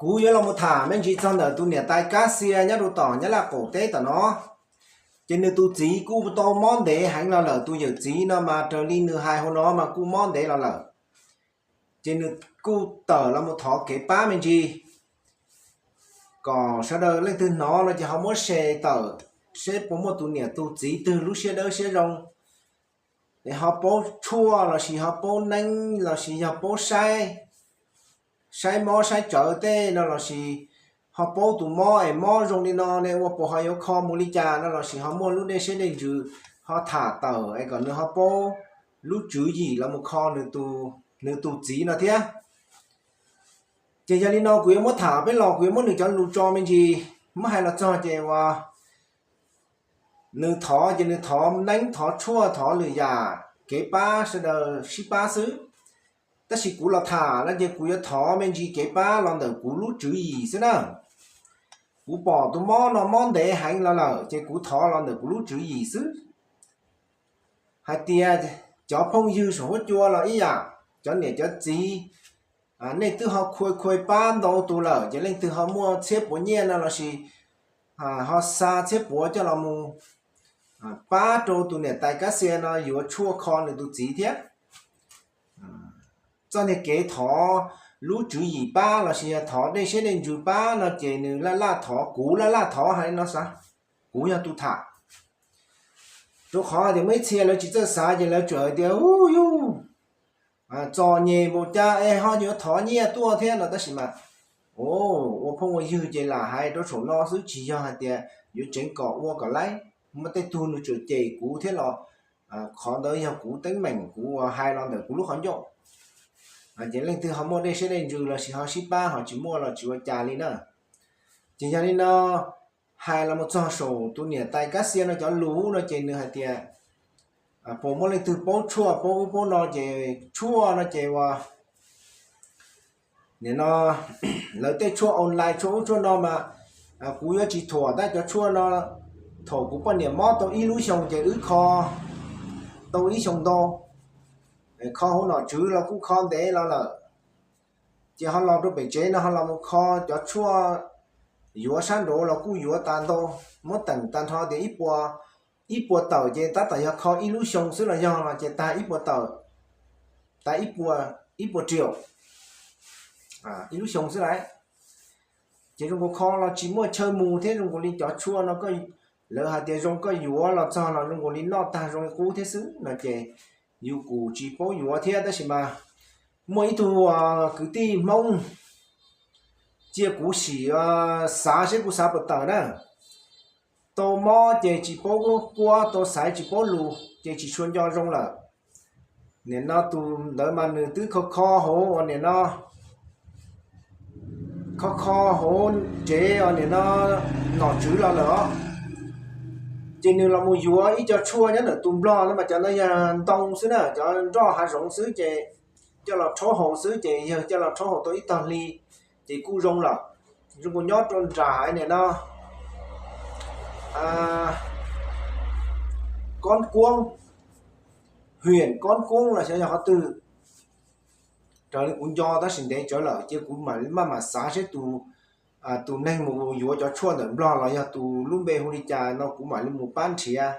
Kuv yuav los mus tham me ntsis txog ntawm tus niam tais Kab Xia nyob rau tom Nyab Laj qaum teb tom no. Ces nws tus txiv kuj tau mob ntev heev los lawm, tus yawm txiv no mas raws li nws hais hauv no mas kuj mob ntev los lawm. Ces nws kuj tawm los mus thov kev pab me ntsis, kom sawv daws leej twg hnov no ces ho muab share tawm seb puas muaj tus niam tus txiv twg lub siab dawb siab zoo, es ho paub tshuaj lossis ho paub neeb lossis yog paub saib, saib mob saib tsawv tej no lossis ho paub tus mob es mob zoo li no ne ua puas ho yuav kho mus li cas no lossis ho muaj lub dej siab dej ntsws ho tham tawm es kom nws ho paub lub tswv yim los mus kho nws tus txiv no thiab. Ces yog li no kuv yuav muab tham peb los kuv yuav muab nws cov lus tso me ntsis, muab hais los txog ces uas nws thov ces nws thov neeb thov tshuaj thov lwm yam kev pab sawv daws sib pab xwb. Tab sis kuv los tham no ces kuv yuav thov me ntsis kev pab los ntawm kuv lub tswv yim xwb na. Kuv pom tus mob no mob ntev heev los lawm ces kuv thov los ntawm kuv lub tswv yim xwb. Hais tias cov phooj ywg saum huab cua los ib yam, cov niam cov txiv, nej twb ho khua khua pab ntau tus lawm ces leej twg ho muaj txhiab puav nyiaj no lossis ho xa txhiab puav coj los mus pab rau tus niam tais Kab Xia no yuav tshuaj kho nws tus txiv thiab. Txoj niag kev thov lub tswv yim pab lossis yog thov dej siab dej ntsws pab no ces nws laj laj thov, kuv laj laj thov hais no xav, kuv yog tus tham. Rau qhov tias muaj ib txhia lawv tsis txawj xav ces lawv tsuas hais tias u yug txom nyem npaum cas es ho yuav thov nyiaj tuaj thiab no tab sis mas ua phooj ua ywg ces lam hais rau saum no xwb tsis yog hais tias yuav tseev kom ua kom laib. Muaj tej tug nws tsuas cem kuv thiab los qhov ntawd yog kuv teeb meem kuv hais los ntawm kuv lub qhov ncauj. Ces leej twg ho muaj dej siab dej ntsws lossis ho sib pab ho tsis muaj los tsis ua cas li na. Ces yog li no hais los mus txog saum tus niam tais Kab Xia no cov lus no ces nws hais tias puas muaj leej twg paub tshuaj paub ub paub no ces tshuaj no ces uas nim no lawv tej tshuaj online tshuaj ub tshuaj no mas kuv yuav tsis thuam tab cov tshuaj no thaum kuv poj niam mob tau ib lub xyoo ces wb kho tau ib xyoo ntau, kho hauv nom tswv los kuj kho ntev los lawm. Ces ho los rau pem tsev no ho los mus kho cov tshuaj yuav sab nraud los kuj yuav tas ntau, muab teem tag nrho tias ib puas tawm ces tab tom yog kho ib lub xyoo xwb los yog no ces tag ib puas tawm, tag ib puas, ib puas riaum ib lub xyoo xwb lawm. Ces zoo nkaus kho los tsis muaj chaw mus thiab zoo nkaus li cov tshuaj no lawv hais tias zoo koj yuav los txog los zoo nkaus li noj tag zoo li qub thiab xwb no ces yus kuj tsis paub yuav thiab tab sis mas muaj ib tug kwv tij Hmoob cia kuv sim xav seb kuv xav puas tawm na. Tau mob ces tsis paub kuab, tau xaiv tsis paub lus ces tsis tshua nco zoo lawm. Nim no tus ntawd mas nws twb kho kho hauv uas nim no kho kho hauv tsev uas nim no nom tswv los lawm os. Ces nws los mus yuav ib co tshuaj nyob ntawm tus nplog no mas cov ntawd yog ntoo xwb na, cov nroj hav zoov xwb ces coj los rhaub haus xwb ces yawg coj los rhaub haus tau ib tog hli ces kuj zoo lawm. Zoo nkaus nyob rau nram nim no Kob Kuab, hwm Kob Kuab los xyov yog qhov twg. Raws li kuv nco tab sis ntev tsawv lawm ces kuv mam maj mam xav seb tus neeg mus yuav cov tshuaj ntawm nplog los yog tus lub npe hu li cas no kuv mam li mus pab nrhiav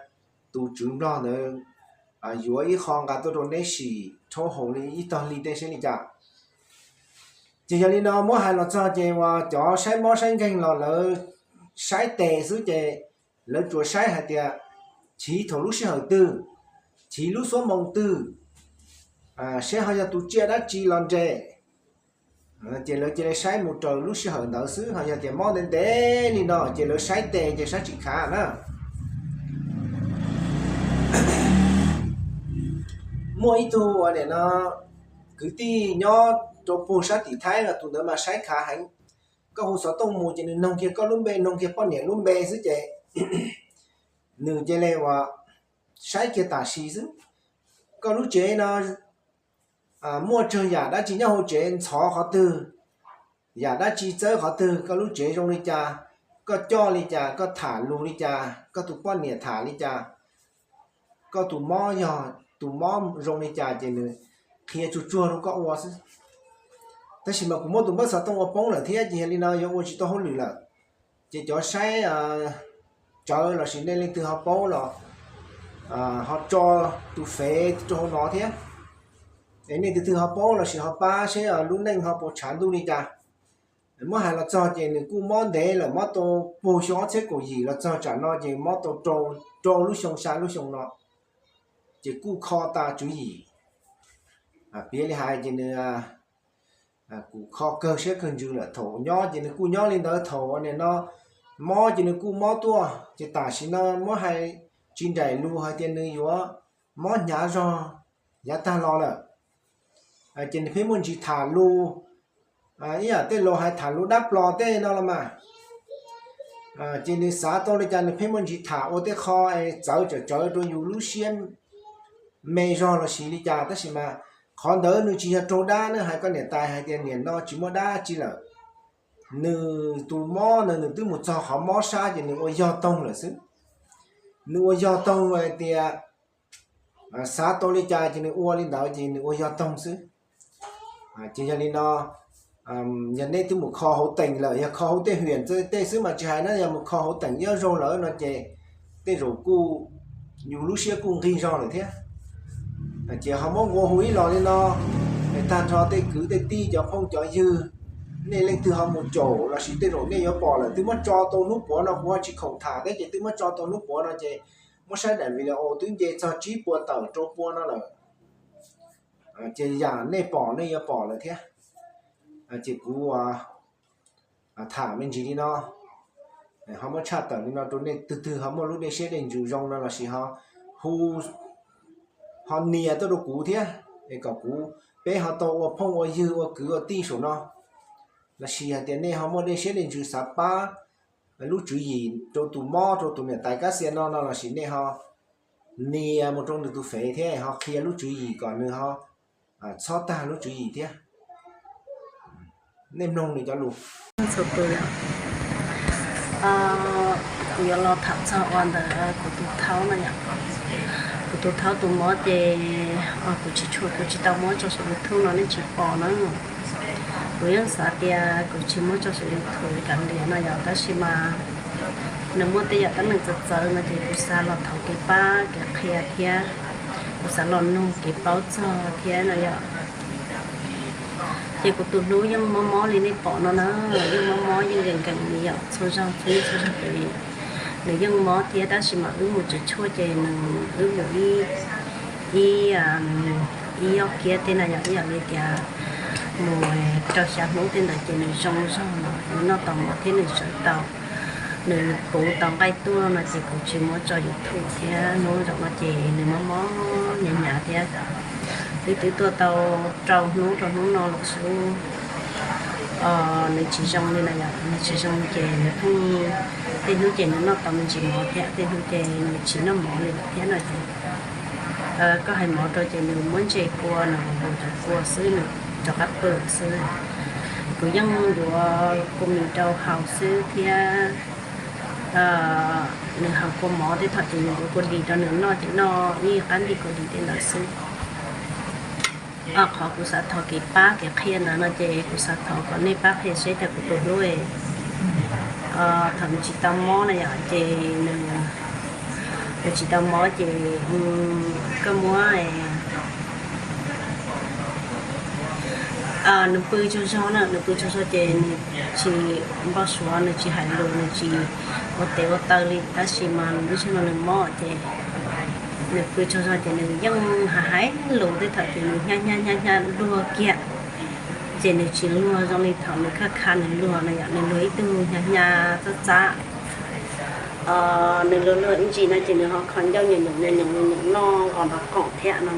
tus tswv nplog ntawd yuav ib qho nqa tuaj rau neb sim rhaub haus li ib tog hli tej seb li cas. Ces yog li no muab hais los txog ces uas cov saib mob saib nkeeg los lawv saib tes xwb ces lawv tsuas saib hais tias chiv thaum lub sij hawm twg, chiv lub xuab moos twg, seb ho yog tus tsiaj dab tsi los nres. Ces lawv cia li saib mus raws lub sij hawm ntawd xwb, ho yog tias mob ntev ntev li no ces lawv saib tes ces saib tsis khav na. Muaj ib tug uas nim no kwv tij nyob rau puag sab tim Thaib los tus ntawd mas saib khav heev. Koj hu xov tooj mus ces nws noog kiag koj lub npe, noog kiag poj niam lub npe xwb ces nws cia li uas saib kiag tam sim xwb. Koj lub tsev no muaj tsawg yam dab tsi nyob hauv tsev, ntxhov qhov twg, yam dab tsi txawb qhov twg, koj lub tsev zoo li cas, koj coj li cas, koj tham lus li cas, koj tus poj niam tham li cas, koj tus mob yog tus mob zoo li cas ces nws qhia tsuag tsuag rau koj ua xwb. Tab sis mas kuv muab tus npawb xov tooj ua poob lawm thiab ces yog li no yuav ua tsis tau hauj lwm lawm. Ces cov saib tsawv lossis nej leej twg ho paub los ho tso tus fev rau hauv no thiab. Es nej tus twg ho paub lossis ho pab seb lub neej ho puas tshav ntuj li cas. Muab hais los txog ces nws kuj mob ntev lawm, mob tau puag xyoo ob txhiab kaum yim los txog tsam no ces mob tau rau lub xyoo xya lub xyoo no, ces kuj kho tas tswv yim. Piav li hais ces nws kuj kho kawg siab kawg ntsws lawm. Thaum nyob ces nws kuj nyob li ntawd, thaum nim no mob ces nws kuj mob tuaj, ces tam sim no muab hais tsis nraim lus hais tias nws yuav mob hnyav zog yav tag los lawm. Ces nws pheej muaj ntsis tham lus, ib yam tej laus hais tham lus dab plos tej no los mas. Ces nws xav tau li cas nws pheej muaj ntsis tham ua tej qho es txawv tsawm tsawv rau yus lub siab me zog lossis li cas, tab sis mas qhov ntawd nws tsis yog raug dab, nws hais koj niam tais hais tias niam no tsis muaj dab tsi lawm. Nws tus mob no nws twb mus txog qhov mob sab ces nws ua yog toog lawm xwb. Nws ua yog toog hais tias xav tau li cas ces nws ua li ntawd ces nws ua yog toog xwb. Ces yog li no, yog nej twb mus kho hauv teem lawm, yog kho hauv tej hwm tej xwb mas tsis hais na, yog mus kho hauv teem ib zaug lawm no ces tej zaum kuj yus lub siab kuj nqig zog lawm thiab. Ces ho muab nqua hu ib los li no, tag nrho tej kwv tej tij cov phooj cov ywg, nej leej twg ho mus caum lossis tej zaum nej yuav pom lawm, twb muab tso tau hnub puav no, kuv ho tsis khoom tham thiab ces twb muab tso tau hnub puav no ces muab saib daim video twb nce txog tsib puas tawm rau pua no lawm. Ces yam nej pom nej yuav pom lawm thiab. Ces kuv tham me ntsis li no, ho muab tshaj tawm li no rau nej, twg twg ho muaj lub dej siab dej ntsws zoo no lossis ho hu, ho nias tuaj rau kuv thiab es kom kuv, peb ho tau ua phooj ua ywg ua kwv ua tij saum no. Lossis hais tias nej ho muaj dej siab dej ntsws xav pab lub tswv yim rau tus mob rau tus niam tais kab xia no no lossis nej ho nias mus rau nws tus fev thiab ho qhia lub tswv yim kom nws ho txhob tag lub tswv yim thiab. Nej mloog nws cov lus. Kuv yuav los tham txog ua ntawm kuv tus thaub no yom. Kuv tus thaub tus mob ces kuv tsis tshua, kuv tsis tau muab tso saum YouTube no nej tsis pom na. Kuv yeej xav tias kuv tsis muab tso saum YouTube li kav liam no yom, tab sis mas nws muaj tej yam teeb meem txawv txawv no ces kuv xav los thov kev pab kev qhia thiab, kuv xav los nug kev paub txog thiab no yom. Ces kuv tus hlub yeej mob mob li nej pom no na, yeej mob mob yeej nkees nkees li yom, txhua zaug txhua zaug txhua zaug ces nws yeej mob thiab, tab sis mas wb mus tsis tshuaj ces nws, wb mus ib, ib, ib ob kiab tej na yom, ib yam li tias mus rau xya hnub tej ntawd ces nws zoo zog no, nws noj tau mov thiab nws sawv tau, nws puv tau nqaij tuaj no ces kuv tsis muab tso YouTube thiab, hnub zaum no ces nws mob mob hnyav hnyav thiab. Wb twb tuaj tau rau hnub rau hnub no los xwb, nws tsis zoo li na yom, nws tsis zoo ces nws pheej, tej hnub ces nws noj tau me ntsis mov thiab, tej hnub ces nws tsis noj mov li lawm thiab no ces koj hais mov rau ces nws muab ntses kua, nws mus cov kua xwb, nws rov qab pw xwb. Kuv yeej yuav kua mis rau haus xwb thiab nws haus kua mov tej thaum ces nws yuav kua dis rau nws noj ces noj ib qab nti kua dis tej ntawd xwb. Qhov kuv xav thov kev pab kev qhia ntawd no ces kuv xav thov kom nej pab qhia seb tias kuv tus hlub thaum nws tsis tau mob na yom, ces nws tsis tau mob ces koj muab, nws pw tsaug zog na, nws pw tsaug zog ces nws tsis npau suav, nws tsis hais lus, nws tsis ua tes ua taw li, tab sis mas lub sij hawm no nws mob ces nws pw tsaug zog ces nws yeej hais hais lus tej thaum ces nws hnyav hnyav hnyav hnyav luag kiag. Ces nws tsis luag zoo li thaum nws khaj kha nws luag no yom, nws luag ib tug hnyav hnyav txab txab. Nws luag luag ib ntsis no ces nws ho kho ncauj nyoos nyoos nyoos nyoos noj nqos nrov qoom thiab no.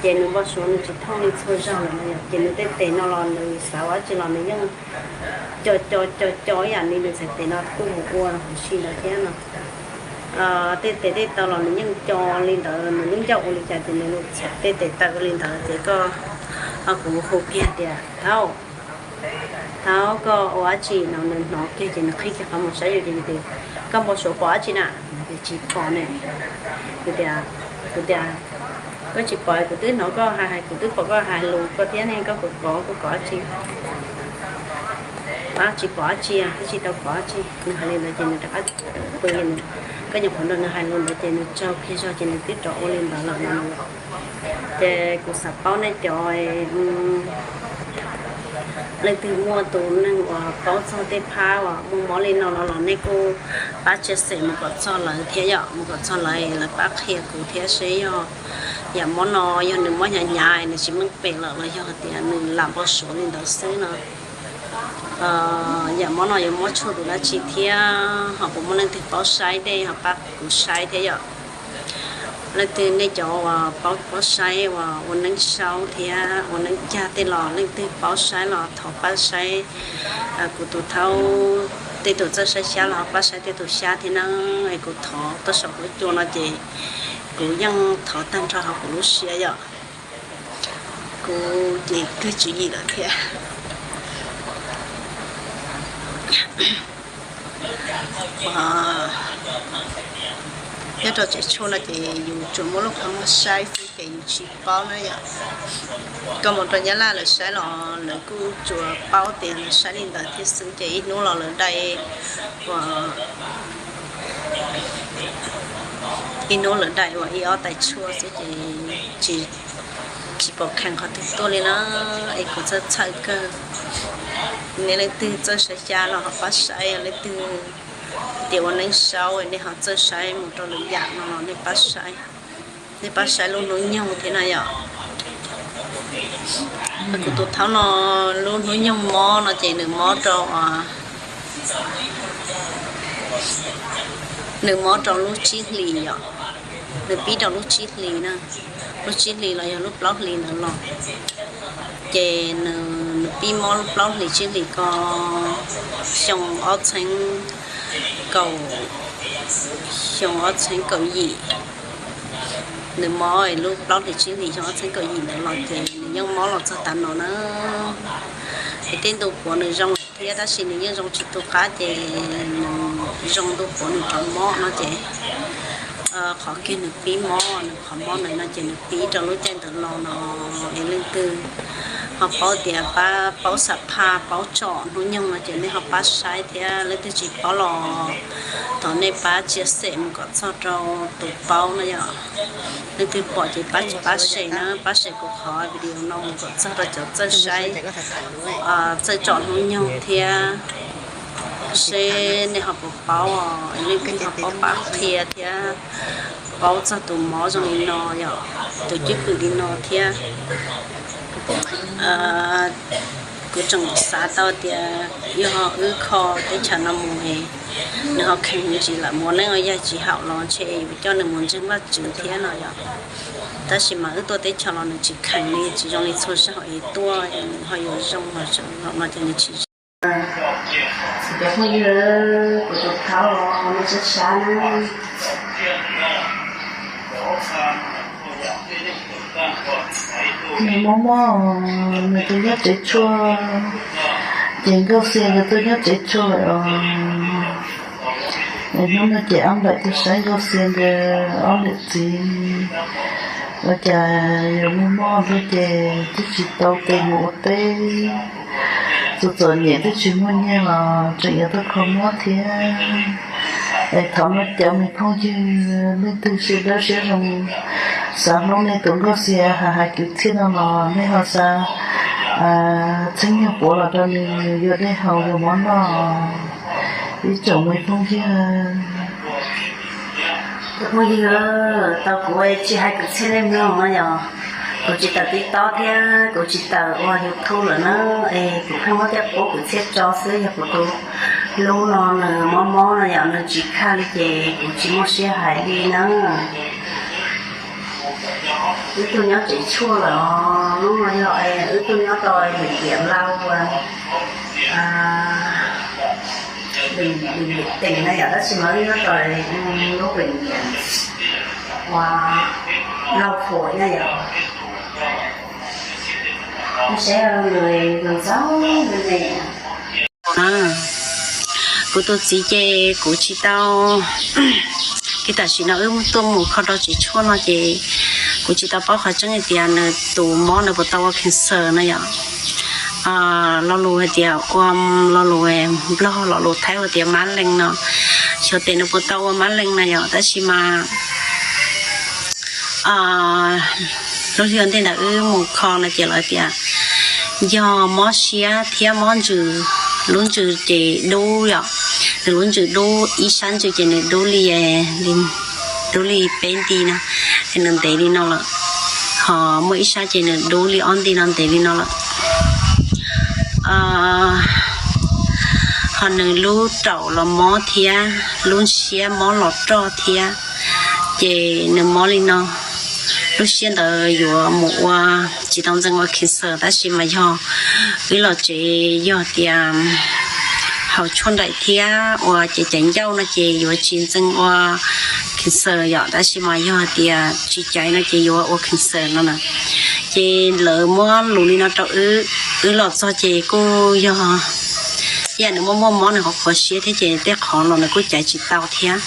Ces nws npau suav nws tsis thooj li txhua zaug lawm no yom, ces nws tej tes no los nws xav ua dab tsi los nws yeej co co co co ib yam li nws txhais tes no kuj mus ua huv si ntawd thiab no. Tej tes tej taw los nws yeej co li ntawd, nws lub ncauj ua li cas ces nws txhais tej tes taw ua li ntawd ces koj, kuv hu kiag tias thaub, thaub koj ua dab tsi no, nws hnov kiag ces nws qhib kiag qhov muag saib yus ces yus tias koj npau suav pom dab tsi na, ces tsis pom ne. Kuv tias, kuv tias Koj tsis pom, kuv twb hnov koj hais, kuv twb pom koj hais lus koj thiab ne, koj kov kov kuv kov tsi, tsis pom dab tsi, twb tsis tau pom dab tsi. Nws hais li ntawd ces nws rov qab, koj nyuam qhuav nrog nws hais lus ntawd ces nws tsaug kiag zog ces nws twb rov ua li ntawd lawm no. Ces kuv xav paub nej cov leej twg muaj tus neeg uas paub txog tej phab uas muaj mob li no no los nej kuj pab tsia xem mus kom txog lawv thiab yom, mus kom txog lawv, lawv pab qhia kuv thiab seb yog yam mob no yog nws mob hnyav hnyav nws tsis meej pem lawm los yog tias nws lam npau suav li ntawd xwb no. Yam mob no yuav mob tshuaj tus dab tsi thiab ho puas muaj leej twg paub saib dej ho pab kuv saib thiab yom. Leej twg nej cov uas paub, paub saib uas ua neeb saub thiab ua neeb cag tej los leej twg paub saib los thov pab saib kuv tus thaub, tej tus txawj saib xyab los pab saib tej tus xyab thiab na. Es kuv thov tuaj saum huab cua no ces kuv yeej thov tag nrho hauv kuv lub siab yom. Kuv ces kawg tswv yim lawm thiab. Nyob rau tsev tshuaj no ces yus tsuas muaj lub qhov muag saib xwb ces yus tsis paub na yom. Koj mus rau Nyab Laj lawv saib los lawv kuj tsuas paub tias lawv saib li ntawd thiab xwb ces ib hnub los lawv dai ua, ib hnub lawv dai ua ib ob tais tshuaj xwb ces tsis, tsis pom kheev qhov twg tuaj li na. Es kuv txhawj txhawj kawg. Nej leej twg txawj saib xyab los ho pab saib, leej twg tias ua neeb saub nej ho txawj saib mus rau lwm yam no los nej pab saib, nej pab saib lub hnub nyoog thiab na yom. Kuv tus thaub no lub hnub nyoog mob no ces nws mob rau, nws mob rau lub tsib hlis yom, nws pib rau lub tsib hlis na, lub tsib hlis los yog lub plaub hlis ntawd los, ces nws pib mob lub plaub hlis tsib hlis ko xyoo ob txheeb kaum, xyoo ob txheeb kaum yim. Nws mob lub plaub hlis tsib hlis xyoo ob txheeb kaum yim ntawd los ces nws yeej mob los txog tav no na. Es tej ntu puav nws zoo thiab tab sis nws yeej zoo tsis tu qab ces nws zoo ntu puav nws rov mob no ces qhov kiag nws pib mob, nws qhov mob ntawd no ces nws pib rau lub caij ntawd los no. Es leej twg ho paub tias pab, paub xam phaj, paub tsom hnub nyoog no ces nej ho pab saib thiab, leej twg tsis paub los thov nej pab tsia xem mus kom txog rau tus paub no yom. Leej twg pom ces pab, pab share na, pab share kuv qhov video no mus kom txog rau cov txawj saib, txawj tsom hnub nyoog thiab seb nej ho puas paub, leej twg ho paub pab qhia thiab paub txog tus mob zoo li no yom, tus cwj pwm li no thiab. Kuv tseem xav tau tias yog wb kho teb chaws no mus, nws ho kheev ntsis lam mus ua neeb ua yaig tsis haum los ntshe yuav coj nws mus ntseeg Vajtswv thiab no yom. Tab sis mas wb tuaj teb chaws los nws tsis kheev li, tsis zoo li txhua zaug es tuaj nws ho yuav zoo no ces nws tsis zoo. Cov phooj ywg, kuv tus thaub los nej sab sab na. Nws mob mob, nws tuaj nyob tsev tshuaj, ces Nkauj Xia nkawd tuaj nyob tsev tshuaj lawm os. Hnub no ces ob npaim tuaj saib Nkauj Xia nkawd ob niam txiv, ua cas yus mob mob ntua ces twb tsis tau tes mus ua teb. Tus txom nyem twb tsis muaj nyiaj los tseem yuav tuaj kho mob thiab. Es thov nej cov me phooj ywg leej twg siab dawb siab zoo, xav hlub nej tus Nkauj Xia hais hais kwv txhiaj no los nej ho xa txheeb nyuag puav los rau nws yuav dej haus yuav mov noj. Ib tsoom me phooj ywg, tus phooj ywg, tau kuv tsis hais kwv txhiaj nej mloog no yog kuv tsis tawm TikTok thiab kuv tsis tawm ua YouTube lawm na, es kuv pheej muab coj pub kwv txhiaj tso xwb, yog kuv tus hlub no nws mob mob no yog nws tsis khaj li ces kuv tsis muaj siab hais li na. Wb tuaj nyob tsev tshuaj lawm os, hnub no yog wb tuaj nyob rau bệnh viện Lao, bệnh viện tỉnh no yom, tab sis mas wb nyob rau lub bệnh viện Lao Phổi no yom. Seb nws zoo txog nws ne. Kuv tus txiv ces kuv tsis tau, kiag tam sim no wb tuaj mus kho rau tsev tshuaj no ces Kuv tsis tau paub qhov tseeb hais tias nws tus mob nws puas tau ua cancer no yom. Lo lus hais tias ua, lo lus Nplog, lo lus Thaib hu tias mab lees no, xyov tes nws puas tau ua mab lees no yom. Tab sis mas lub hli ntej ntawd wb mus kho no ces lawv tias yog mob siab thiab mob ntsws, lub ntsws ces dub yom. Nws lub ntsws dub, ib sab ntsws ces nws dub li, dub li peb nti na, es nws ntev li no lawm. Ho muaj ib sab ces nws dub li ob nti no, ntev li no lawm. Ho nws lub raum los mob thiab, lub siab mob los roj thiab, ces nws mob li no. Lub siab ntawd yuav mus ua, tsis tau ntxeev ua cancer, tab sis mas yog wb los tsev yog tias haus tshuaj nraim thiab ua cev caiv ncauj no ces yuav tsis ntxeev ua cancer yom, tab sis mas yog tias tsis caiv no ces yuav ua cancer no na. Ces lawv muab lus li no rau wb, wb los txog ces kuj yog ib yam nws muaj muaj mob nws qhuav qhuav siab thiab ces tej qhov los nws kuj caiv tsis tau thiab.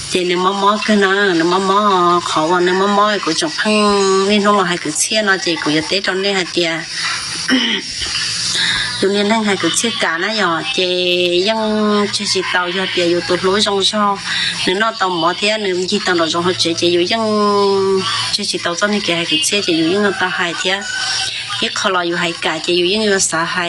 Ces nws mob mob kawg na, nws mob mob, qhov uas nws mob mob kuv tseem pheej niaj hnub los hais kwv txhiaj no ces kuv yuav teb rau nej hais tias yus niag neeg hais kwv txhiaj kam na yom, ces yeej tseg tsis tau. Yog tias yus tus hlub zoo zog, nws noj tau mov thiab nws ncig tau nraum zoov hauv tsev ces yus yeej tseg tsis tau txoj niag kev hais kwv txhiaj, ces yus yeej yuav tau hais thiab. Ib qho los yus hais kam ces yus yeej yuav xav hais.